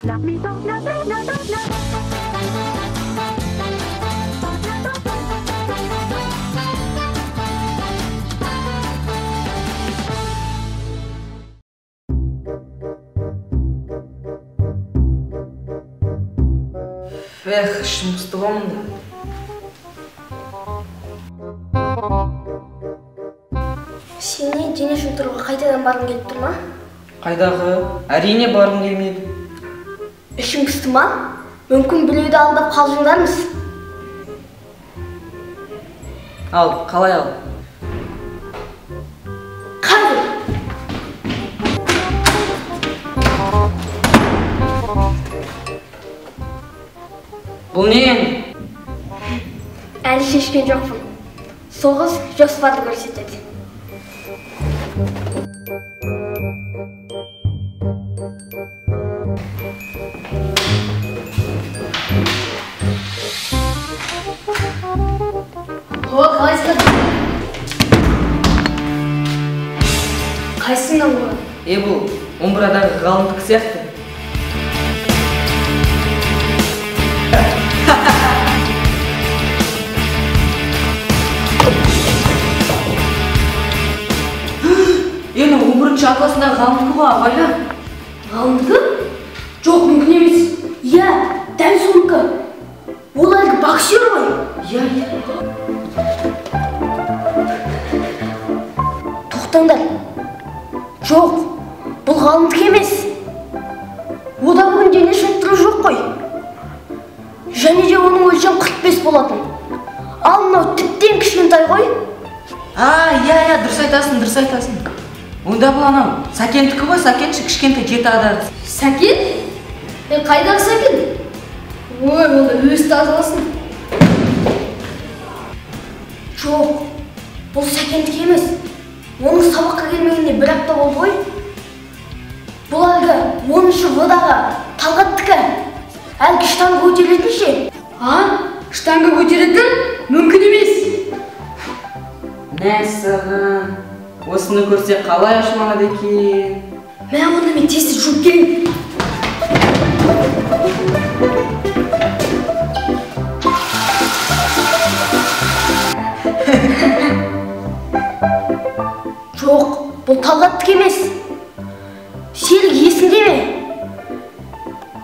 Эх, ішім пысты ғой мұнда. Сен не, дене шынықтыруға қайтадан барғың келіп тұр ма? Қайдағы? Әрине барғым келмейді. Ішің пысты ма? Мүмкін біреуді алдап қалжыңдармыз. Ал, қалай ал? Қазір! Бұл не енді? Әлі шешкен жоқпын. Соғыс жоспарды көрсетеді. О, қалайсыңдар? Қайсыңнан ғой? Е, бұл омбырадағы ғалымдікі сияқты. Енді 11-ші А классындағы ғалымдікі ғой, абайла. Ғалымдікі? Жоқ, мүмкін емес. Иә, дәл сонікі. Ол әлгі боксер ғой. Иә, иә. Тоқтаңдар. Жоқ, бұл ғалымдікі емес. Ода бүгін дене шынықтыру жоқ қой. Және де оның өлшемі 45 болатын. Ал мынау тіптен кішкентай ғой. А, иә, иә, дұрыс айтасың, дұрыс айтасың. Онда бұл анау Сәкендікі ғой, Сәкенші кішкентай 7 адағы. Сәкен? Е, қайдағы Сәкен? Ой, онда өзі тазаласын. Жоқ, бұл Сәкендікі емес. Оның сабаққа келмегеніне бір апта болды ғой. Бұл әлгі 10-шы В-дағы Талғаттікі. Әлгі штанга көтеретін ше? А, штанга көтеретін? Мүмкін емес. Мәссаған, осыны көрсе қалай ашуланады екен? Мә, онда мен тез-тез жуып келейін. Жоқ, бұл Талғаттікі емес. Серік, есіңде ме?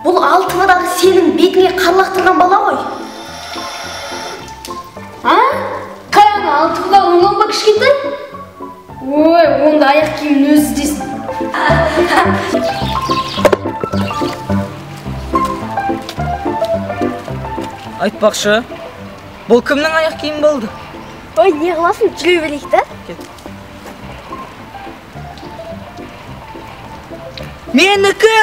Бұл 6-дағы сенің бетіңе қар лақтырған бала ғой. А? Қай ана 6-дағы оңған ба кішкентай? Ой, онда аяқ киімін өзі іздесін. Айтпақшы, бұл кімнің аяқ киімі болды? Ой, не қыласың, жүре берейік та. Менікі!